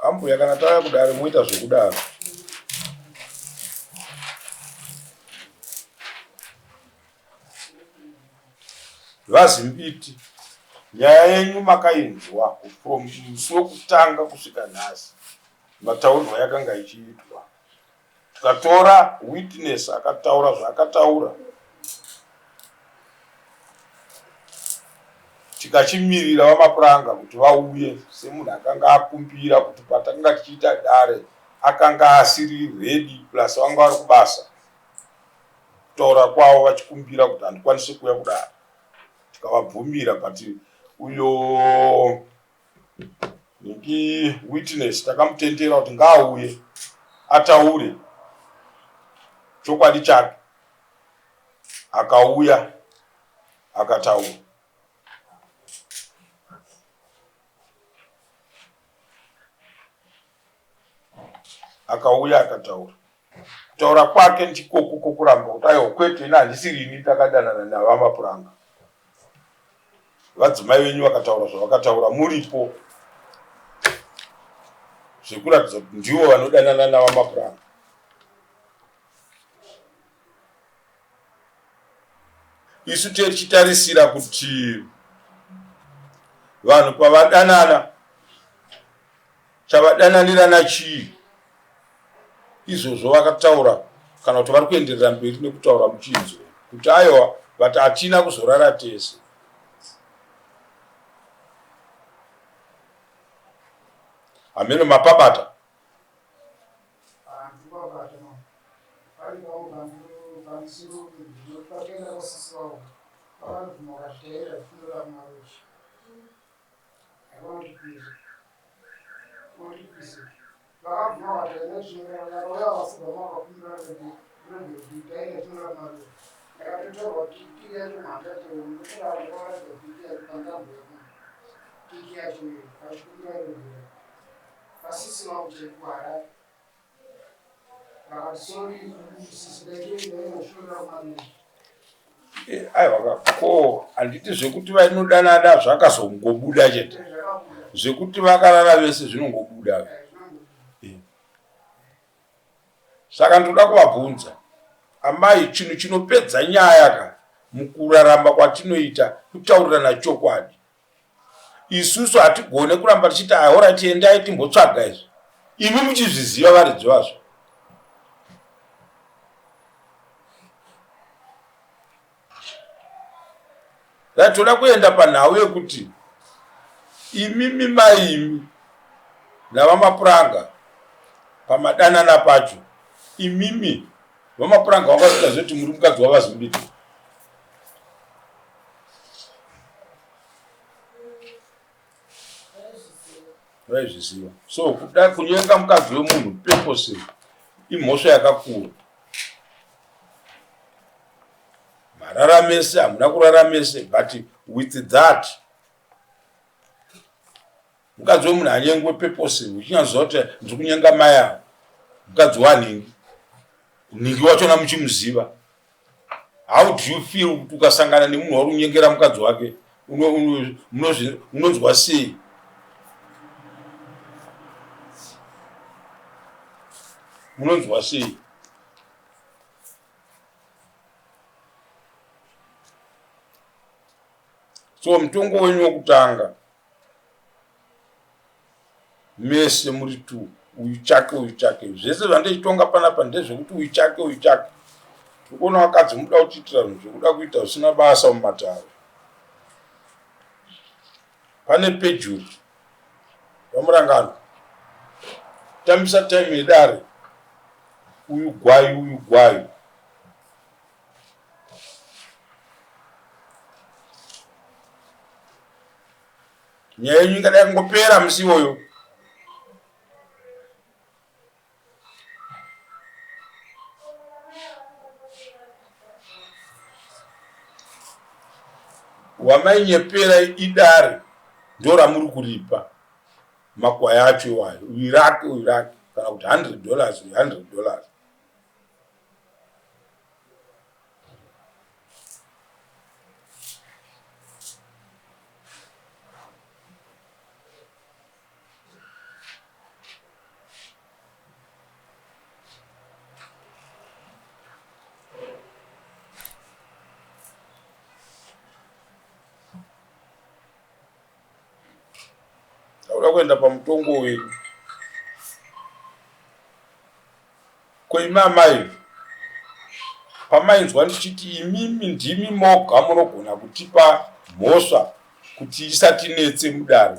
Ambuya kana tauya kudare moita zvekudaro. VaZimbiti, nyaya yenyu makainzwa from musi wekutanga kusvika nhasi, mataurirwo yakanga ichiitwa. Tikatora witness akataura zvaakataura, tikachimirira VaMapuranga kuti vauye semunhu akanga akumbira kuti patakanga tichiita dare akanga asiri ready plus vanga vari kubasa kutaura kwavo vachikumbira kuti handikwanisi kuuya kudare tikavabvumira but uyo Niki witness takamutendera kuti ngaauye ataure chokwadi chake akauya akataura. Akauya akataura. Kutaura kwake ndikoku kokuramba kuti aiwa kwete ini handisiri ini ndakadanana navamapuranga. Vadzimai venyu vakataura zvavakataura muripo zvekuratidza kuti ndivo vanodanana navamapuranga. Isu tichitarisira kuti vanhu pavadanana chavadananirana chii izvozvo vakataura kana kuti vari kuenderera mberi nekutaura muchinzwa kuti aiwa but hatina kuzorara tese. Hameno mapabata. Eh, aiwa ko handiti zvekuti vainodanana zvakazongobuda chete zvekuti vakarara vese zvinongobuda eh. Saka ndinoda kuvabvunza amai, chinhu chinopedza nyaya ka mukurarama kwatinoita kutaurirana chokwadi. Isusu hatigone kuramba tichiti ahorati endai timbotsvaga izvi, imi muchizviziva varidzi vazvo. Right, toda kuenda panhau yekuti imimi mai imi navaMapuranga pamadanana pacho imimi vaMapuranga vanga vasingazive kuti muri mukadzi wavaZimbiti. Vaizviziva. So kuda kunyenga mukadzi wemunhu purposely imhosva yakakura. Marara mese hamuna kurara mese but with that mukadzi wemunhu anyengwe purposely uchinyaziva kuti ndiri kunyenga mai ava mukadzi wanhingi nhingi wachona muchimuziva how do you feel kuti ukasangana nemunhu wari kunyengera mukadzi wake unonzwa sei munonzwa sei So mutongo wenyu wekutanga mese muri two uyu chake uyu chake zvese zvandichitonga panapa ndezvekuti uyu chake uyu chake tikuona vakadzi muda kutiitira zvinhu zvekuda kuita zvisina basa mumatare pane pejuri vamurangano tambisa time yedare uyu gwai uyu gwai Nyaya yenyu ingadai yakangopera musi iwoyo. Wamainyepera idare ndoramuri kuripa makwai acho iwayo uyu rake uyu rake kana kuti 100 dollars uyu 100 dollars. Ndoda kuenda pamutongo wenyu. Ko imi amai pamainzwa ndichiti imimi ndimi moga munogona kutipa mhosva kuti isatinetse mudare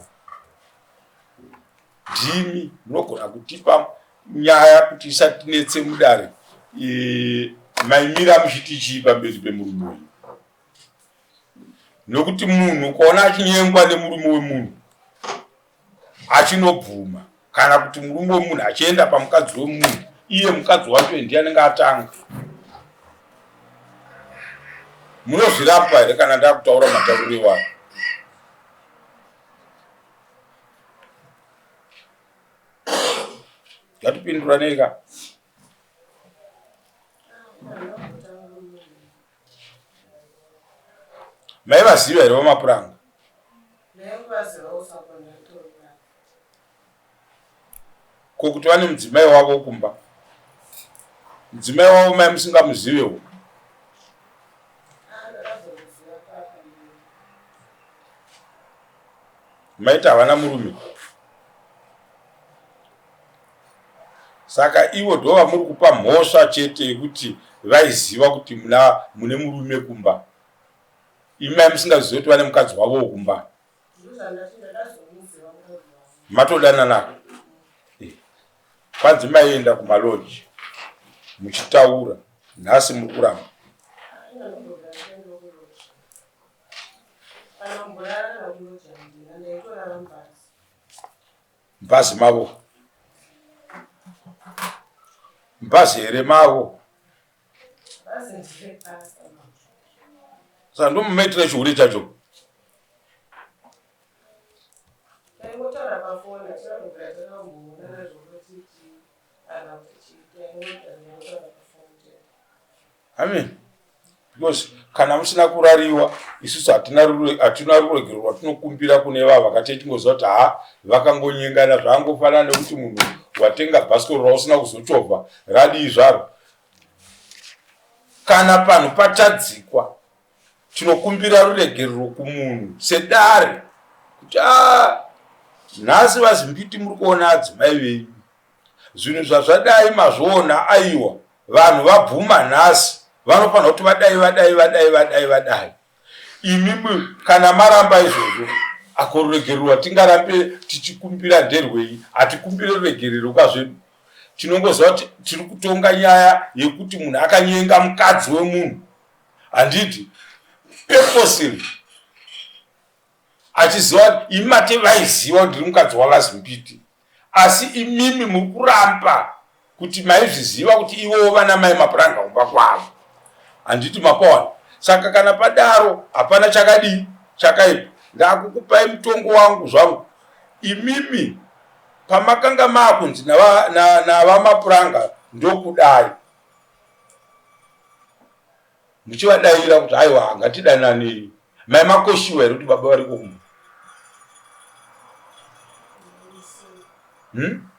ndimi munogona kutipa nyaya kuti isatinetse mudare e, maimira muchiti chii pamberi pemurume wenyu nokuti munhu ukaona achinyengwa nemurume wemunhu achinobvuma kana kuti murume wemunhu achienda pamukadzi wemunhu iye mukadzi wacho ndiye anenge atanga munozvirapa here kana ndakutaura matauriro iwayo ngatipinduranei ka Maivaziva here vamapuranga? Ko kuti vane mudzimai wavo kumba? Mudzimai wavo mai musingamuzivewo? Maiti havana murume? Saka ivo ndovamuri kupa mhosva chete yekuti vaiziva kuti muna mune murume kumba. Imi mai musingazive kuti vane mukadzi wavowo kumba. Matodanana. Eh. Kwanzi maienda kumaloji muchitaura nhasi muri kuramba. Mubhazi mavo. Mubhazi here mavo? Saka ndomumaitira chihure chacho. Amen. Because kana musina kurariwa isusu hatina hatina ruregerero rwatinokumbira kune vava vakati tingoziva kuti ha vakangonyengana zvaangofanana nekuti munhu watenga bhasikoro rausina kuzochovha radii zvaro kana panhu patadzikwa tinokumbira ruregerero kumunhu sedare kuti a nhasi vazimbiti muri kuona adzimai venyu Zvinhu zvazvadai mazviona aiwa vanhu vabvuma nhasi vanofanira kuti vadai vadai vadai vadai vadai imimi kana maramba izvozvo ako ruregerero tingarambe tichikumbira nderwei hatikumbire ruregerero kwazvedu tinongoziva kuti tiri kutonga nyaya yekuti munhu akanyenga mukadzi wemunhu handiti purposely achiziva imi mate vaiziva kuti ndiri mukadzi wavazimbiti asi imimi muri kuramba kuti maizviziva kuti ivowo vana mai mapuranga kumba kwavo handiti mapaona saka kana padaro hapana chakadii chakaipa ndakukupai mutongo wangu zvangu imimi pamakanga maakunzi navamapuranga na, na ndokudai muchivadaira kuti aiwa ngatidananei mai makoshiwa here kuti baba variko kumba hmm?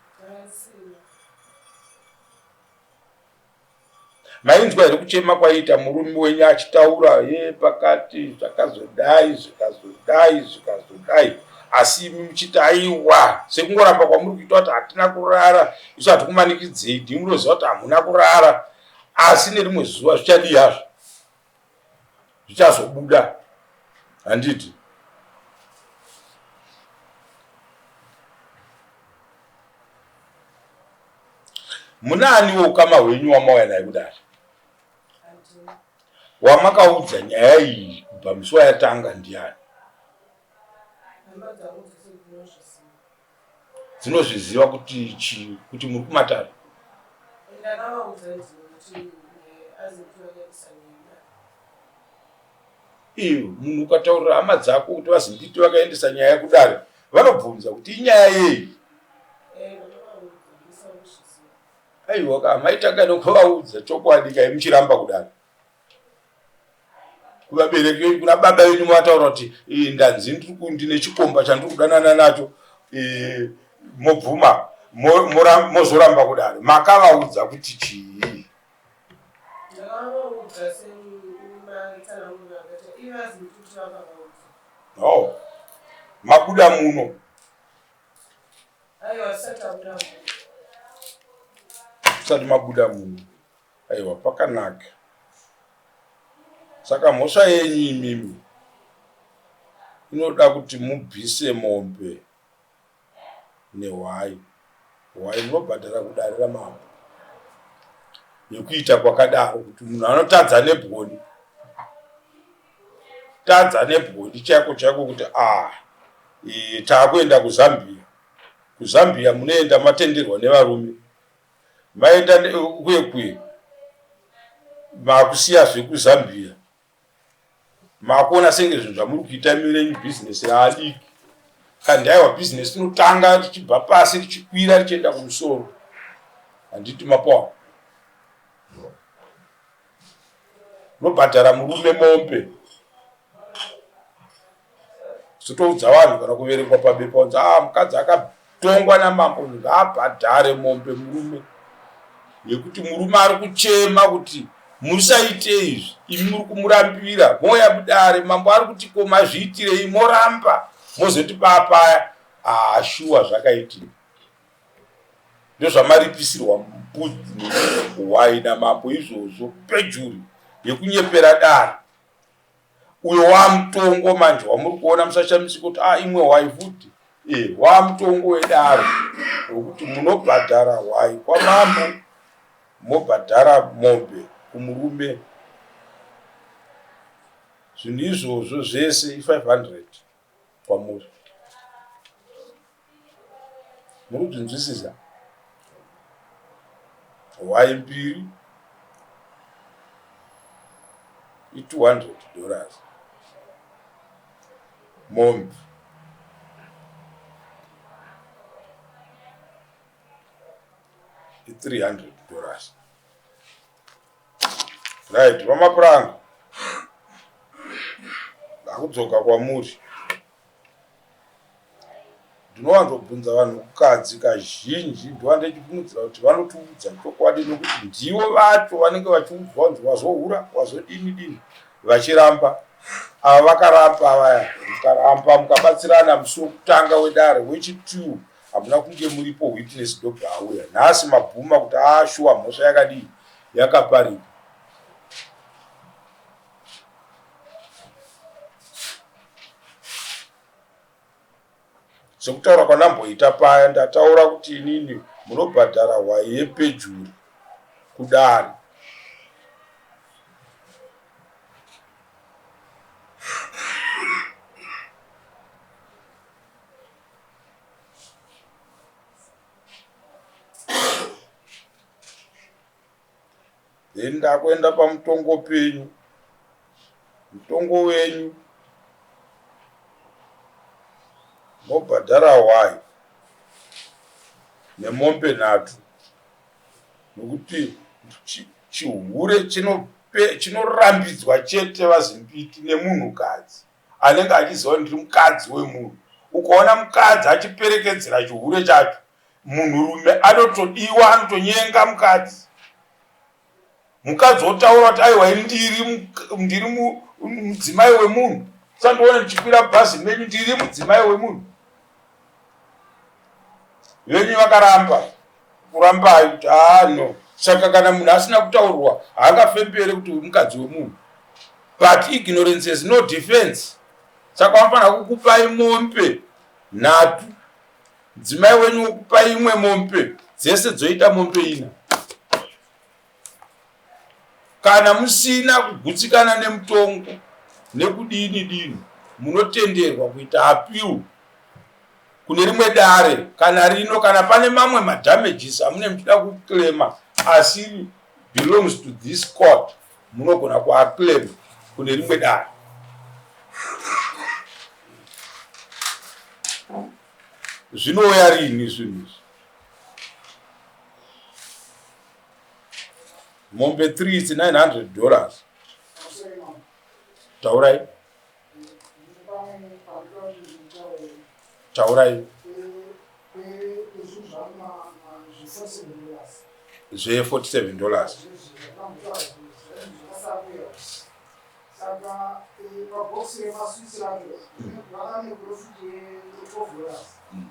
Mainzwa here kuchema kwaiita murume wenyu achitaura ye pakati zvakazodai zvikazodai zvikazodai asi imi muchiti aiwa sekungoramba kwamuri kuita kuti hatina kurara isu hatikumanikidzei ndimi munoziva kuti hamuna kurara asi nerimwe zuva zvichadii hazvo zvichazobuda handiti Munaaniwo ukama hwenyu wamauya naye kudare wamakaudza nyaya iyi kubva musi wayatanga ndiani? Dzinozviziva kuti chii kuti muri kumatare? Iyo munhu ukataurira hama dzako kuti vazinditi vakaendesa nyaya kudare vanobvunza kuti inyaya yei? Aiwa ka maitanga nekuvaudza chokwadi kai muchiramba kudaro kuvabereki venyu kuna baba venyu mavataura kuti eh, ndanzi ndine chikomba chandiri kudanana nacho eh, mobvuma mozoramba kudaro makavaudza kuti chii no mabuda muno. Aiwa, tisati tabuda muno. Musati mabuda muno. Aiwa, pakanaka. Saka mhosva yenyu imimi inoda kuti mubvise mombe nehwai. Hwai munobhadhara kudare ramambo yekuita kwakadaro kuti munhu anotadza nebwoni tadza nebwoni chaiko chaiko kuti a ah, taakuenda kuzambia. Kuzambia munoenda matenderwa nevarume, maenda kuye kuye makusiya zvekuzambia, makuona senge zvinhu zvamuri kuita imi renyu bhizinesi raadiki kandi. Aiwa, bhizinesi rinotanga richibva pasi richikwira richienda kumusoro, handiti? Mapoa unobhadhara murume mombe, zotoudza vanhu kana kuverengwa pabepa kunzi a ah, mukadzi akatongwa namambo ngaabhadhare mombe murume, nekuti murume ari kuchema kuti musaite izvi, imi muri kumurambira. Moya mudare, mambo ari kuti ko mazviitirei? Moramba, mozoti papaya ashuwa ah, zvakaitika. Ndozvamaripisirwa mbudzi hwai namambo izvozvo, pejuri yekunyepera dare. Uyo wamutongo manje wamuri kuona, musashamisika kuti ah, imwe hwai futi e, wamutongo wedare wekuti munobhadhara hwai kwamambo, mobhadhara mombe kumurume. Zvinhu izvozvo zvese i500 kwamuri. Muri kuzvinzwisisa? Hwai mbiri i$200, mombe i$300. Right, vamapuranga, ndakudzoka kwamuri. Ndinowanzobvunza vanhukadzi kazhinji, ndova ndichifungidzira kuti vanotiudza chokwadi, nekuti ndivo vacho vanenge vachiudzwa kunzi wazohura, wazodini dini, vachiramba. Ava vakaramba vaya, mukaramba mukabatsirana musi wekutanga wedare, wechi2 hamuna kunge muripo, witness ndobva auya nhasi, mabvuma kuti ashuwa ah, mhosva yakadii, yakaparika. Sekutaura kwandamboita paya, ndataura kuti inini munobhadhara hwai yepejuri kudare, then ndakuenda pamutongo penyu. Mutongo wenyu, mobhadhara hwai nemombe nhatu, nokuti chihure chinorambidzwa chete, vazimbiti, nemunhukadzi anenge achiziva kuti ndiri mukadzi wemunhu. Ukaona mukadzi achiperekedzera chihure chacho, munhurume anotodiwa, anotonyenga mukadzi, mukadzi wotaura kuti aiwa, ndiri mudzimai wemunhu, sandione ndichikwira bhazi menyu, ndiri mudzimai wemunhu. Venyu vakaramba, kurambai kuti ano ah, saka kana munhu asina kutaurwa haangafembere kuti uri mukadzi wemunhu, but ignorance is no defense. Saka vanofanira kukupai mombe nhatu, mudzimai wenyu wokupai imwe mombe, dzese dzoita mombe ina. Kana musina kugutsikana nemutongo nekudini dini, munotenderwa kuita appeal kune rimwe dare kana rino, kana pane mamwe madamages amune muchida kuclaima asiri belongs to this court, munogona kuaclaim kune rimwe dare. Zvinouya rini zvinhu izvi? Mombe 3 its $900. Taurai, taurai. Zve$47. Saka pabhokisi remaswitsi racho vakane profit ye$12.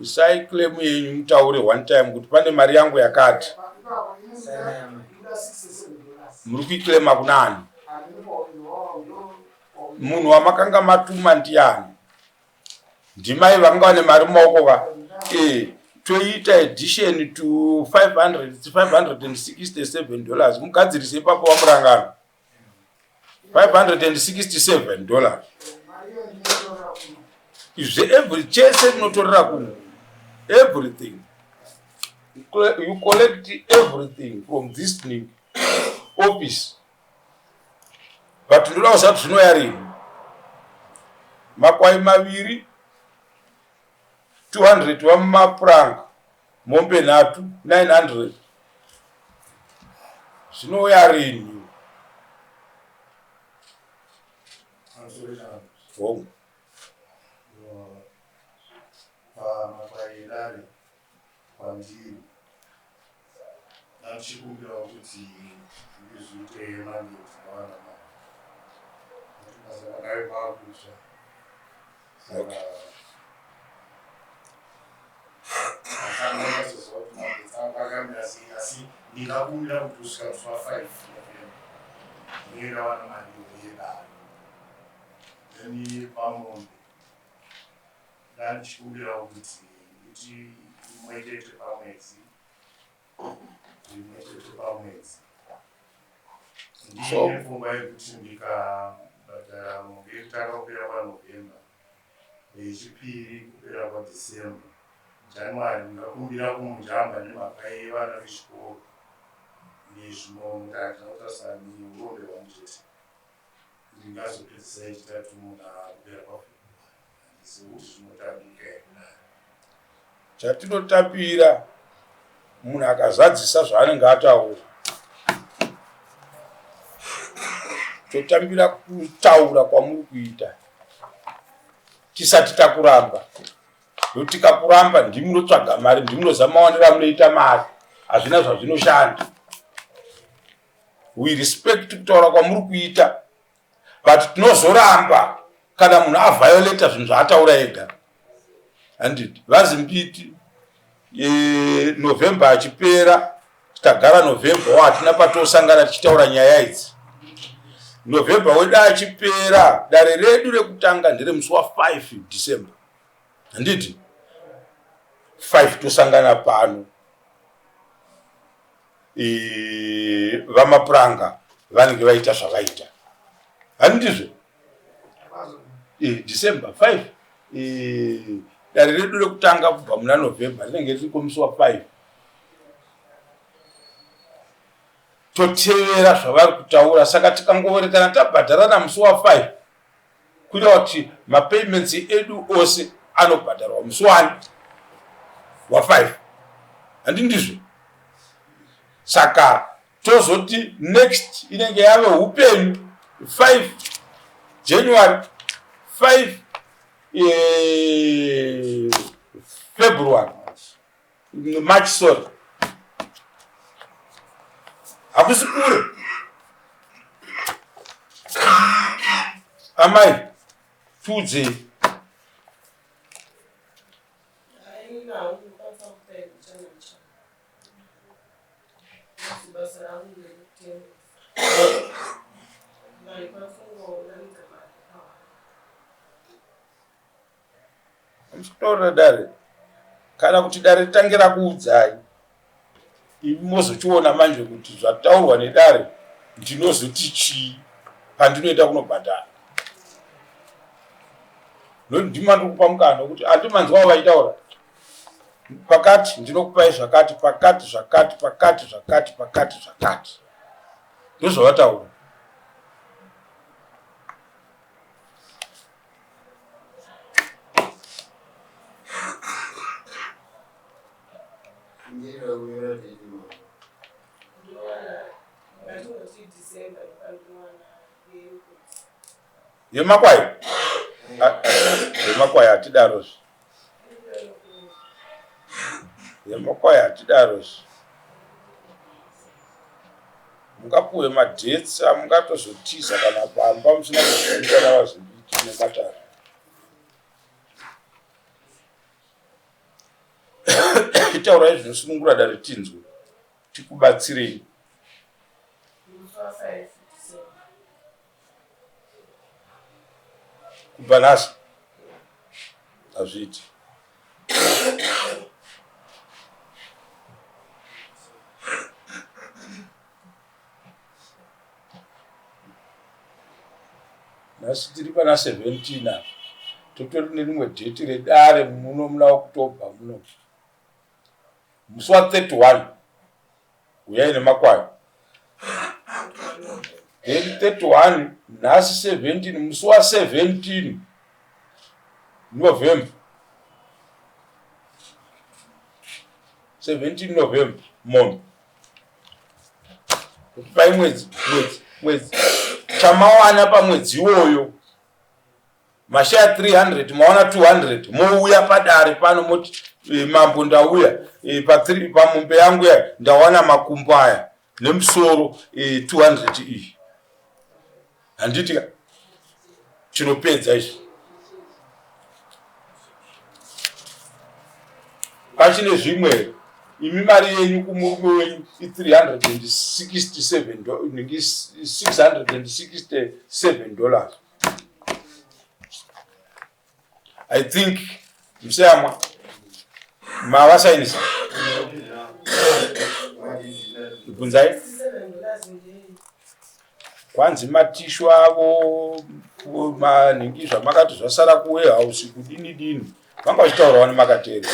Isai claim yenyu mutaure one time kuti pane mari yangu yakati. Muri kuiclaima kunani? Munhu wamakanga matuma ndiani? Ndimai vanga vane mari mumaoko ka? Eh, toita addition to 500, 567 dollars. Mugadzirise ipapo vaMurangano. 567 dollars. Izve every chese tinotorera kuno. Everything. You collect everything from this thing, office. But ndoda kuziva kuti zvinoya rini. Makwai maviri 200 vamapuranga mombe nhatu 900 zvinouya rini? Hongu. Pamakwai edare kwandiri Ndakuchikumbirawo kuti ndizviite mandate ndawana mari. Basa kwandave kwakutsva. Saka asandanyatsoziva kuti magetsi angu akamira sei asi ndingakumbira kuti kusvika musi wa 5 November ndinge ndawana mari yedare. Then pamombe ndandichikumbirawo kuti nditi imwe chete pamwedzi rimwe chete pamwedzi ndiine pfungwa yekuti ndikabhadhara mombe yekutanga kupera kwanovember yechipiri kupera kwadecember january ndingakumbira kumujamba nemhaka yevana vechikoro nezvimwe ndinotarisa neurombe hwangu chete Ndingazopedzisa yechitatu muna kupera kwaFebruary. Handizivi kuti zvinotambika here kudaro. Chatinotambira munhu akazadzisa zvaanenge ataura. Totambira kutaura kwamuri kuita tisati takuramba. Nokuti tikakuramba ndimi munotsvaga mari, ndimi munoziva mawaniro amunoita mari. Hazvina zvazvinoshanda. We respect kutaura kwamuri kuita but tinozoramba kana munhu aviolata zvinhu zvaataura ega. Handiti vaZimbiti e, November achipera tagara November wa hatina patosangana tichitaura nyaya idzi. November wedu achipera dare redu rekutanga nderemusi wa 5 December. Handiti 5 tosangana pano. E, vamapuranga vanenge vaita zvavaita handizvo e, December 5 e, dare redu rekutanga kubva muna November rinenge ririko musi wa 5 totevera zvavari kutaura saka tikangoverekana tabhadharana musi wa 5 kuita kuti mapayments edu ose anobhadharwa musi wani wa5 handi ndizvo saka tozoti next inenge yave upenyu 5 January 5 eh, February March sorry hakusi kure amai tiudzei Hamusi dare kana kuti dare ritange rakuudzai imi mozochiona manje kuti zvataurwa nedare ndinozoti chii pandinoenda kunobhadhara nokuti ndima ndikupa mukana wekuti andimanzwawo vachitaura pakati ndinokupai zvakati pakati zvakati pakati zvakati pakati zvakati ndozvavataura. Yemakwai yemakwai hatidarozve yemakwai hatidarozve. Mungapuwe madates amungatozotiza kana pamba musina kuzviita navaziviti nematare. Itaurai zvinosunungura dare tinzwe tikubatsirei. Kubva nhasi hazviiti. Nhasi tiri pana 17 apa totori nerimwe dheti redare muno muna October muno musi wa 31 Huyai nemakwai. Then 31 nhasi 17 musi wa 17 November 17 November mombe kuti pai mwedzi mwedzi mwedzi chamawana pamwedzi iwoyo mashaya 300 maona 200 mouya padare pano moti e, mambo ndauya e, pamombe yangu ya ndawana makumbo aya nemusoro e, 200 iyi handiti ka chinopedza izvi pachine zvimwe imi mari yenyu kumurume wenyu i367 667 dollars I think museyamwa mavasainisa bvunzai kwanzi matishu avo manhingi zvamakati zvasara kuwarehouse kudini dini vanga vachitaurawo nemakateerera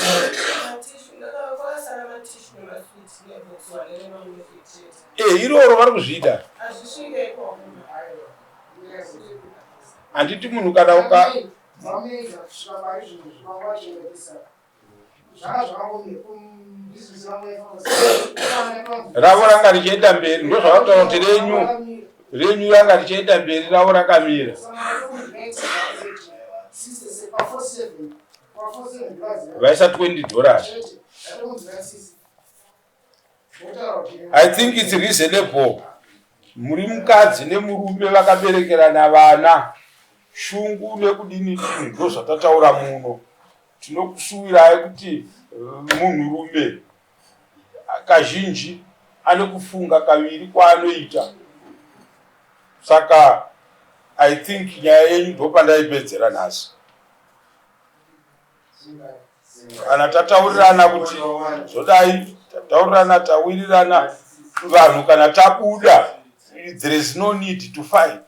Eh, iroro vari kuzviita handiti munhu kana uka ravo ranga richienda mberi ndozvavataura kuti renyu renyu ranga richienda mberi ravo rakamira vaisa 20 dollars I think it's reasonable. Muri mukadzi nemurume vakaberekerana vana, shungu nekudini dini ndozvatataura muno. Tinokushuwirai kuti munhurume kazhinji ane kufunga kaviri kwaanoita. Saka I think nyaya yenyu ndopandaipedzera nhasi. Kana tataurirana kuti zvodai, tataurirana, tawirirana, vanhu kana tabuda, there is no need to fight.